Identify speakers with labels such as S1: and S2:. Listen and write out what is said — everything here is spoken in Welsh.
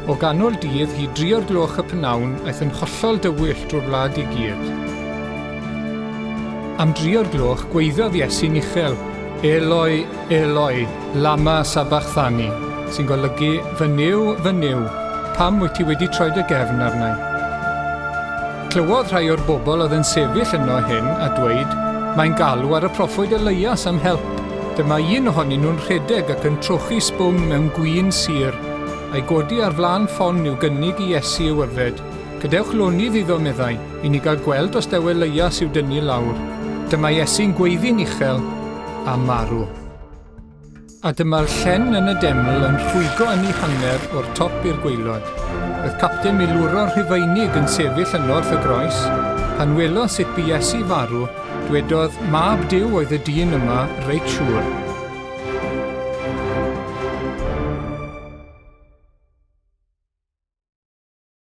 S1: O ganol dydd hyd dri o'r gloch y p'nawn aeth yn hollol dywyll drwy'r wlad i gyd. Am dri o'r gloch gweithiodd Iesu'n uchel, Eloi, Eloi, lama sabachthani, sy'n golygu, Fy Nuw, fy Nuw, pam wyt ti wedi troi dy gefn arna i? Clywodd rhai o'r bobl oedd yn sefyll yno hyn a dweud, Mae'n galw ar y proffwyd Eleias am help. Dyma un ohonyn nhw'n rhedeg ac yn trochi sbwng mewn gwin sur, a'i godi ar flaen ffon i'w gynnig i Iesu i'w yfed. Gadewch lonydd iddo, meddai, i ni gael gweld os dew Eleias i'w dynnu lawr. Dyma Iesu'n gweiddi'n uchel, a marw. A dyma'r llen yn y deml yn rhwygo yn ei hanner o'r top i'r gwaelod. Roedd capten milwrol Rhufeinig yn sefyll yno wrth y groes. Pan welodd sut bu Iesu farw, dwedodd, Mab Duw oedd y dyn yma, reit siŵr.